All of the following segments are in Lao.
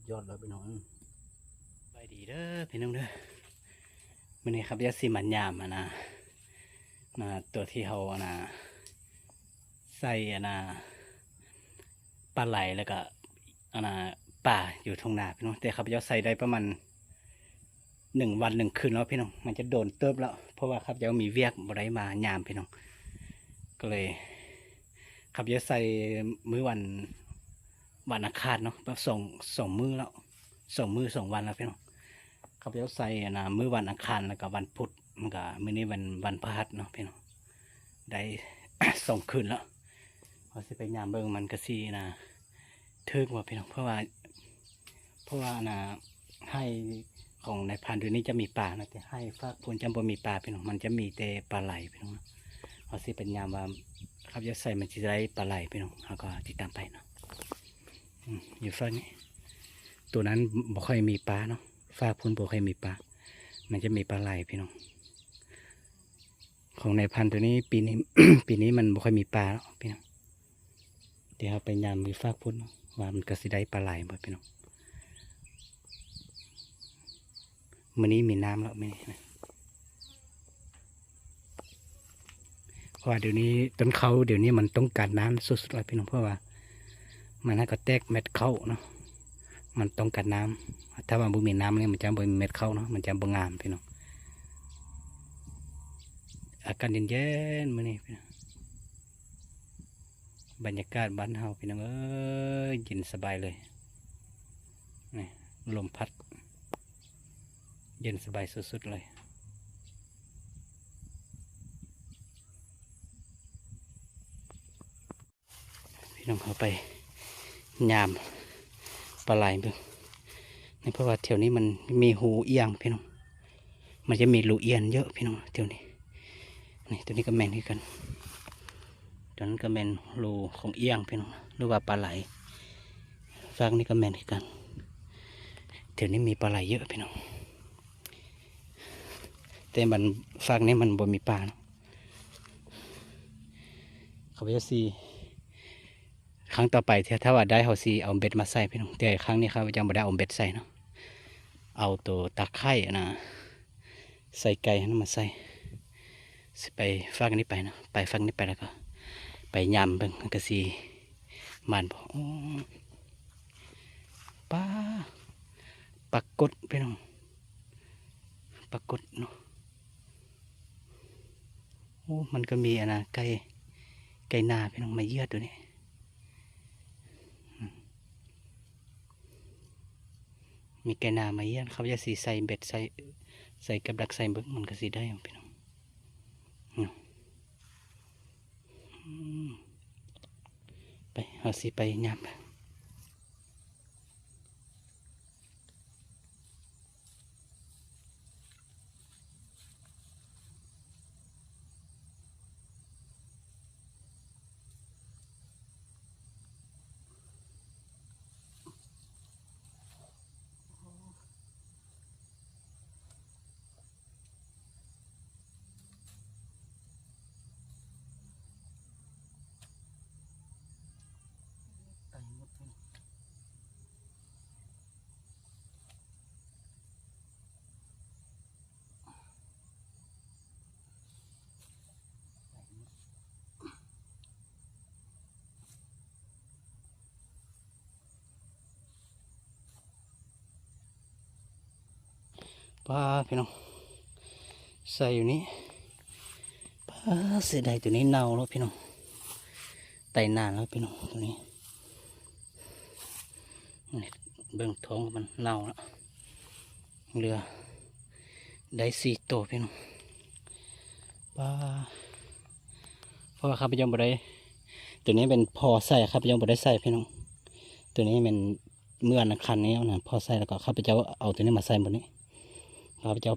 ຍອດເລີຍພີ່ນ້ອງ. ສະບາຍດີເດີພີ່ນ້ອງເດີ. ມື້ນີ້ຂ້າພະເຈົ້າຊິມາຍາມອັນນ່າ ອ່າ ຕົວທີ່ເຮົາອັນນ່າ ໃສ່ອັນນ່າ ປາໄຫຼ ແລ້ວກະອັນນ່າ ປາຢູ່ທົ່ງນາພີ່ນ້ອງ. ແຕ່ຂ້າພະເຈົ້າໃສ່ໄດ້ປະມານໜຶ່ງວັນໜຶ່ງຄືນແລ້ວພີ່ນ້ອງ. ມັນຈະໂດນເຕີບແລ້ວ ເພາະວ່າຂ້າພະເຈົ້າມີວຽກ ບໍ່ໄດ້ມາຍາມພີ່ນ້ອງ. ກໍເລີຍ ຂ້າພະເຈົ້າໃສ່ມື້ວັນ ວັນອັງຄານເນາະ ປະ ສອງ ສອງມື້ແລ້ວ ສອງມື້ສອງວັນແລ້ວພີ່ນ້ອງ. ຂ້າພະເຈົ້າໃສ່ອັນນ່າ ມື້ວັນອັງຄານ ແລ້ວກະວັນພຸດ ມັນກະ ມື້ນີ້ວັນ ວັນພະຫັດເນາະພີ່ນ້ອງ. ໄດ້ ສອງຄືນແລ້ວ. ເຮົາຊິໄປຍາມເບິ່ງ ມັນກະຊິອັນນ່າ ຖືກບໍ່ພີ່ນ້ອງ. ເພາະວ່າ ເພາະວ່າອັນນ່າ ໄຮ່ຂອງນາຍພັນໂດຍນີ້ຈະມີປານະ ແຕ່ໄຮ່ຟາກພຸ້ນຈະບໍ່ມີປາພີ່ນ້ອງ ມັນຈະມີແຕ່ປາໄຫຼພີ່ນ້ອງ. ເຮົາຊິໄປຍາມວ່າ ຄັບຢາກໃສ່ມັນຊິໄດ້ປາໄຫຼພີ່ນ້ອງ ເຮົາກໍຕິດຕາມໄປເນາະ. ອືມ ຢູ່ຟາກນີ້ ຕົວນັ້ນບໍ່ຄ່ອຍມີປາເນາະ ຟາກພຸ້ນບໍ່ຄ່ອຍມີປາ ມັນຈະມີປາໄຫຼພີ່ນ້ອງ. ຂອງນາຍພັນໂຕນີ້ ປີນີ້ ປີນີ້ມັນບໍ່ຄ່ອຍມີປາແລ້ວພີ່ນ້ອງ. ດຽວເຮົາໄປຍາມຢູ່ຟາກພຸ້ນວ່າມັນກະຊິໄດ້ປາຫຼາຍບໍ່ພີ່ນ້ອງ. ມື້ນີ້ມີນ້ຳແລ້ວມື້ນີ້ນະ ເພາະວ່າດຽວນີ້ຕົ້ນເຂົ້າດຽວນີ້ມັນຕ້ອງການນ້ຳສຸດໆແລ້ວພີ່ນ້ອງ. ເພາະວ່າມັນຫາກໍແຕກເມັດເຂົ້າເນາະ ມັນຕ້ອງການນ້ຳ. ຖ້າວ່າບໍ່ມີນ້ຳນີ້ມັນຈະບໍ່ມີເມັດເຂົ້າເນາະ ມັນຈະບໍ່ງາມພີ່ນ້ອງ. ອາກາດເຢັນໆມື້ນີ້ພີ່ນ້ອງ. ບັນຍາກາດບ້ານເຮົາພີ່ນ້ອງເອີຍ ເຢັນສະບາຍເລີຍ. ນີ້ ລົມພັດ ເຢັນສະບາຍສຸດໆເລີຍ. ພີ່ນ້ອງ ເຮົາໄປຍາມປາໄຫຼເບິ່ງ ນີ້ ເພາະວ່າແຖວນີ້ມັນມີຮູອ່ຽງພີ່ນ້ອງ. ມັນຈະມີຮູອ່ຽງເຍອະພີ່ນ້ອງ ແຖວນີ້. ນີ້ ຕົວນີ້ກໍແມ່ນຄືກັນ ຕົວນັ້ນກໍແມ່ນຮູຂອງອ່ຽງພີ່ນ້ອງ ຫຼືວ່າປາໄຫຼ. ຟາກນີ້ກໍແມ່ນຄືກັນ ແຖວນີ້ມີປາໄຫຼເຍອະພີ່ນ້ອງ ແຕ່ມັນ ຟາກນີ້ມັນບໍ່ມີປາເນາະ. ຂ້າພະເຈົ້າຊິ ຄັ້ງຕໍ່ໄປ ຖ້າ ຖ້າວ່າໄດ້ ເຮົາຊິເອົາເບັດມາໃສ່ພີ່ນ້ອງ. ແຕ່ຄັ້ງນີ້ຂ້າພະເຈົ້າບໍ່ໄດ້ເອົາເບັດໃສ່ເນາະ ເອົາໂຕຕາຂ່າຍຫັ້ນນະ ໃສ່ໄກ່ຫັ້ນມາໃສ່. ຊິໄປຟາກນີ້ໄປເນາະ ໄປຟາກນີ້ໄປ ແລ້ວກໍໄປຍາມເບິ່ງ ມັນກະຊິໝານບໍ່. ໂອ້ ປາ ປາກົດພີ່ນ້ອງ ປາກົດເນາະ. ໂອ້ ມັນກໍມີອັນນະ ໄກ່ ໄກ່ນາພີ່ນ້ອງ ມາຢຽດຕົວນີ້. ມີໄກ່ນາມາຢຽດ ເຂົາຢາກຊິໃສ່ເບັດ ໃສ່ ໃສ່ກັບດັກ ໃສ່ເບິ່ງ ມັນກໍຊິໄດ້ພີ່ນ້ອງ. ອືມ ໄປ ເຮົາຊິໄປຍາມ. ປາ ພີ່ນ້ອງ ໃສ່ຢູ່ນີ້. ປາ ເສຍດາຍ ຕົວນີ້ເນົ່າແລ້ວພີ່ນ້ອງ ໄຕນານແລ້ວພີ່ນ້ອງ ຕົວນີ້. ນີ້ ເບິ່ງທ້ອງມັນເນົ່າແລ້ວ ເຫຼືອໄດ້ສີ່ໂຕພີ່ນ້ອງ. ປາ ເພາະວ່າຂ້າພະເຈົ້າບໍ່ໄດ້ ຕົວນີ້ແມ່ນພໍໃສ່ ຂ້າພະເຈົ້າບໍ່ໄດ້ໃສ່ພີ່ນ້ອງ. ຕົວນີ້ແມ່ນ ເມື່ອອັນຄັນນີ້ນະ ພໍໃສ່ ແລ້ວກໍຂ້າພະເຈົ້າເອົາຕົວນີ້ມາໃສ່ໝົດນີ້. ຂ້າພະເຈົ້າ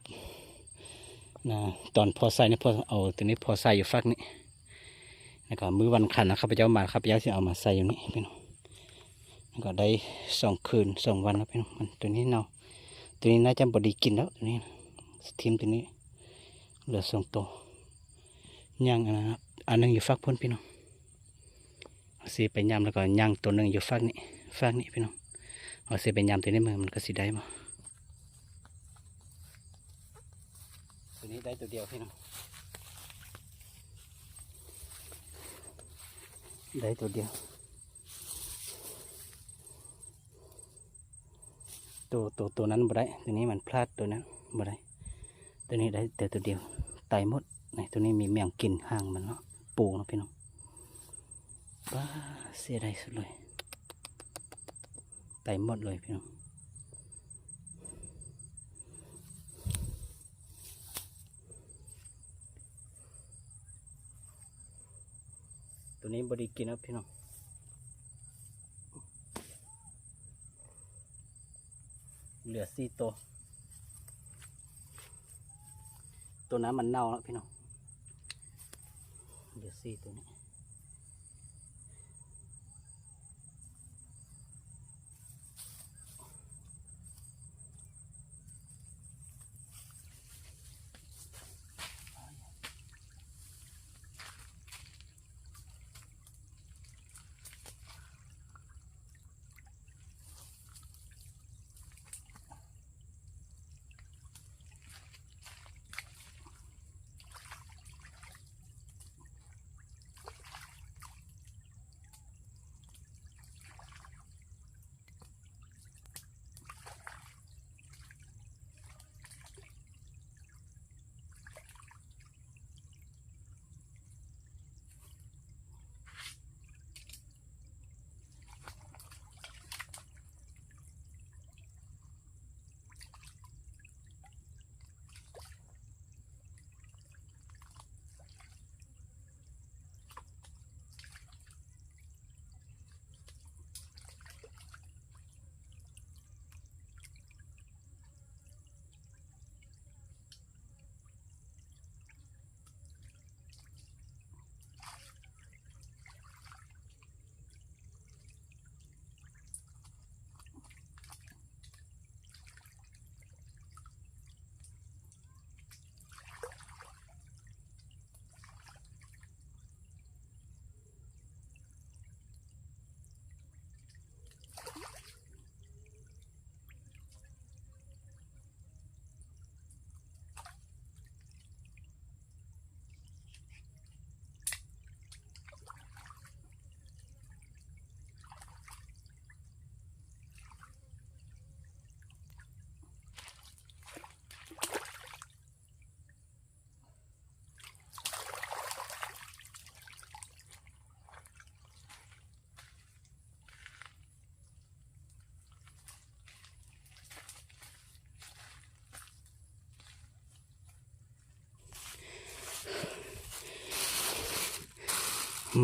ນະ ຕອນພໍໃສ່ນີ້ ພໍເອົາຕົວນີ້ພໍໃສ່ຢູ່ຟາກນີ້ ແລ້ວກໍມື້ວັນອັງຄານນະ ຂ້າພະເຈົ້າມາ ຂ້າພະເຈົ້າຊິເອົາມາໃສ່ຢູ່ນີ້ພີ່ນ້ອງ. ແລ້ວກໍໄດ້ສອງຄືນສອງວັນແລ້ວພີ່ນ້ອງ. ມັນ ຕົວນີ້ເນົ່າ ຕົວນີ້ໜ້າຈະບໍ່ໄດ້ກິນແລ້ວ ຕົວນີ້ນະ ຖິ້ມຕົວນີ້ ເຫຼືອສອງໂຕ. ຍັງອັນນັ້ນ ອັນໜຶ່ງຢູ່ຟາກພຸ້ນພີ່ນ້ອງ. ຊິໄປຍາມ ແລ້ວກໍຍັງໂຕໜຶ່ງຢູ່ຟາກນີ້ ຟາກນີ້ພີ່ນ້ອງ. ເອົາເສຍໄປຍາມຕົວນີ້ ມັນ ມັນກໍຊິໄດ້ບໍ່? ຕົວນີ້ໄດ້ຕົວດຽວພີ່ນ້ອງ ໄດ້ຕົວດຽວ. ໂຕ ໂຕ ໂຕນັ້ນບໍ່ໄດ້ ໂຕນີ້ມັນພລາດ ໂຕນັ້ນບໍ່ໄດ້ ໂຕນີ້ໄດ້ແຕ່ໂຕດຽວ ຕາຍໝົດ. ນີ້ ໂຕນີ້ມີແມງກິນຫາງມັນເນາະ ປູເນາະພີ່ນ້ອງ. ປ້າ ເສຍດາຍສຸດເລີຍ ຕາຍໝົດເລີຍພີ່ນ້ອງ. ໂຕນີ້ບໍ່ໄດ້ກິນແລ້ວພີ່ນ້ອງ ເຫຼືອສີ່ໂຕ ໂຕນັ້ນມັນເນົ່າແລ້ວພີ່ນ້ອງ ເຫຼືອສີ່ໂຕນີ້.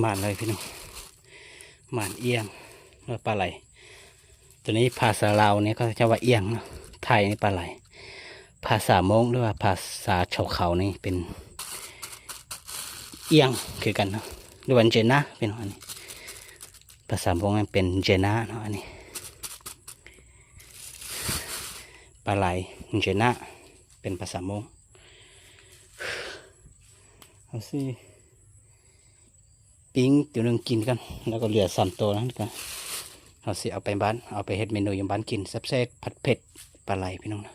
ໝານເລີຍພີ່ນ້ອງ ໝານອ່ຽງ ຫຼືປາໄຫຼ. ຕົວນີ້ພາສາລາວນີ້ເຂົາເຈົ້າວ່າອ່ຽງເນາະ ໄທນີ້ປາໄຫຼ. ພາສາມົ້ງ ຫຼືວ່າພາສາຊົນເຜົ່ານີ້ເປັນອ່ຽງຄືກັນເນາະ ຫຼືວ່າເຈນາ ພີ່ນ້ອງ. ອັນນີ້ພາສາມົ້ງເປັນເຈນາເນາະ ອັນນີ້ປາໄຫຼ ເຈນາ ເປັນພາສາມົ້ງ. ເຮົາຊິປີ້ງຕົວໜຶ່ງກິນກ່ອນ ແລ້ວກໍເຫຼືອສາມໂຕນັ້ນກໍ ເຮົາຊິເອົາໄປບ້ານ ເອົາໄປເຮັດເມນູຢູ່ບ້ານກິນ ແຊບໆ ຜັດເຜັດປາໄຫຼ ພີ່ນ້ອງເນາະ.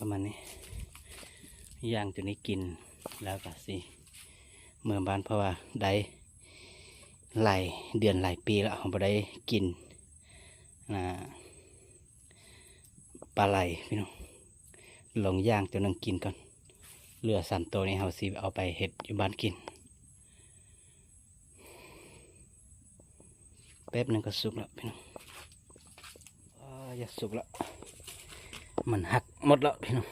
ປະມານນີ້ ຍ່າງຕົວນີ້ກິນແລ້ວກໍຊິເມືອບ້ານ ເພາະວ່າໄດ້ຫຼາຍເດືອນຫຼາຍປີແລ້ວ ເຮົາບໍ່ໄດ້ກິນ ອ່າ ປາໄຫຼພີ່ນ້ອງ. ລອງຍ່າງຕົວໜຶ່ງກິນກ່ອນ ເຫຼືອສາມໂຕນີ້ເຮົາຊິເອົາໄປເຮັດຢູ່ບ້ານກິນ. ແປັບໜຶ່ງກໍສຸກແລ້ວພີ່ນ້ອງ ອາ ຢາກສຸກແລ້ວ ມັນຫັກໝົດແລ້ວພີ່ນ້ອງ.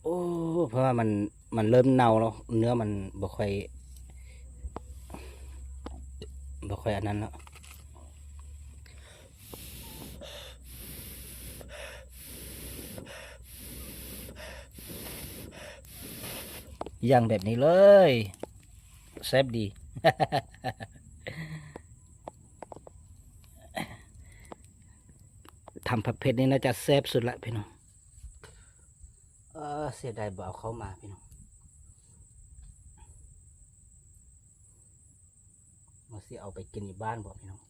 ໂອ້ ເພາະວ່າມັນ ມັນເລີ່ມເນົ່າແລ້ວ ເນື້ອມັນບໍ່ຄ່ອຍ ບໍ່ຄ່ອຍອັນນັ້ນແລ້ວ ຍ່າງແບບນີ້ເລີຍ ແຊບດີ. ຕຳຜັກເຜັດນີ້ໜ້າຈະແຊບສຸດລະພີ່ນ້ອງ. ເອີ ເສຍດາຍບໍ່ເອົາເຂົ້າມາພີ່ນ້ອງ ວ່າຊິເອົາໄປກິນຢູ່ບ້ານບໍ່ພີ່ນ້ອງ.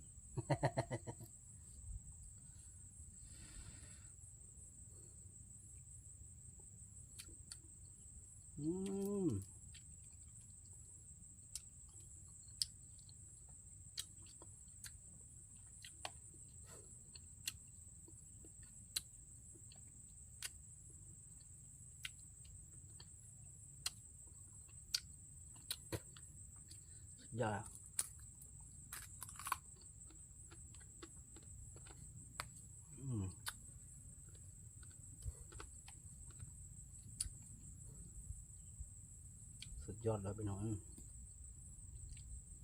ອືມ ສຸດຍອດ. ອືມ ສຸດຍອດເລີຍພີ່ນ້ອງ.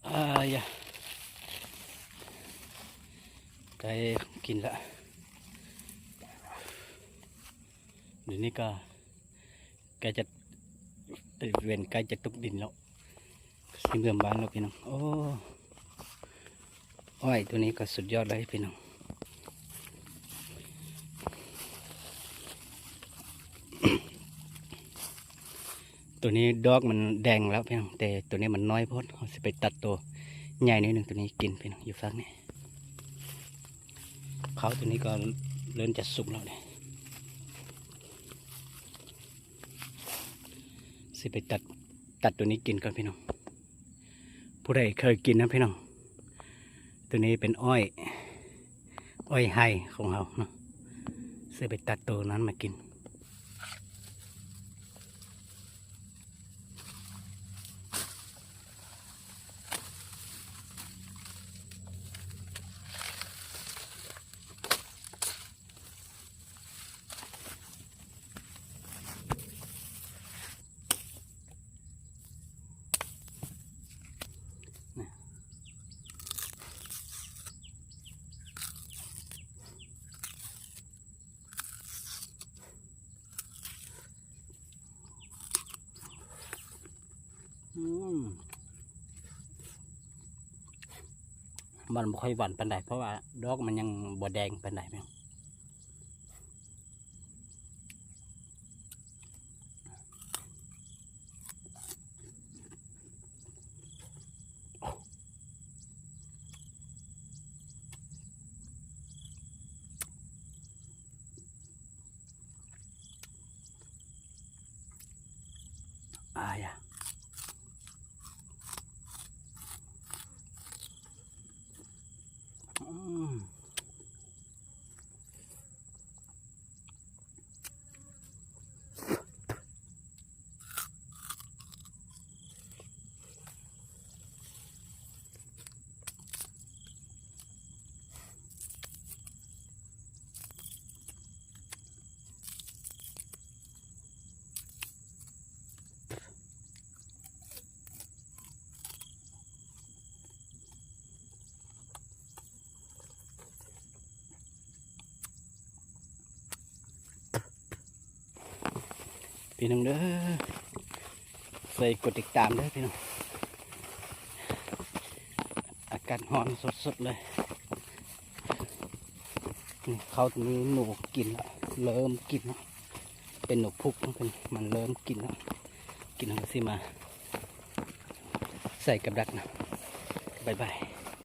ອາ ຢາ ໄດ້ກິນລະ ດຽວນີ້ກໍ ໃກ້ຈະ ເວັນໃກ້ຈະຕົກດິນແລ້ວ ຊິເມືອບ້ານແລ້ວພີ່ນ້ອງ. ໂອ້ ອ້ອຍໂຕນີ້ກໍສຸດຍອດເລີຍພີ່ນ້ອງ. ໂຕນີ້ດອກມັນແດງແລ້ວພີ່ນ້ອງ ແຕ່ໂຕນີ້ມັນນ້ອຍໂພດ ເຮົາຊິໄປຕັດໂຕໃຫຍ່ໜ້ອຍໜຶ່ງ ໂຕນີ້ກິນພີ່ນ້ອງ. ຢູ່ຟາກນີ້ ເຂົ້າໂຕນີ້ກໍເລີ່ມຈະສຸກແລ້ວນີ້. ຊິໄປຕັດ ຕັດໂຕນີ້ກິນກ່ອນພີ່ນ້ອງ. ຜູ້ໃດເຄີຍກິນນະພີ່ນ້ອງ ໂຕນີ້ເປັນອ້ອຍ ອ້ອຍໄຮ່ຂອງເຮົາເນາະ ຊິໄປຕັດໂຕນັ້ນມາກິນ. ອືມ ມັນບໍ່ຄ່ອຍຫວານປານໃດ ເພາະວ່າດອກມັນຍັງບໍ່ແດງປານໃດ. ອາຍາ ອືມ. ພີ່ນ້ອງເດີ ຊ່ວຍກົດຕິດຕາມເດີພີ່ນ້ອງ. ອາກາດຮ້ອນສົດໆເລີຍ. ນີ້ ເຂົ້ານີ້ໜູກິນລະ ເລີ່ມກິນລະ ເປັນໜູພຸກ ມັນເລີ່ມກິນລະ ກິນແລ້ວກໍຊິມາໃສ່ກັບດັກນະ. ບາຍບາຍ.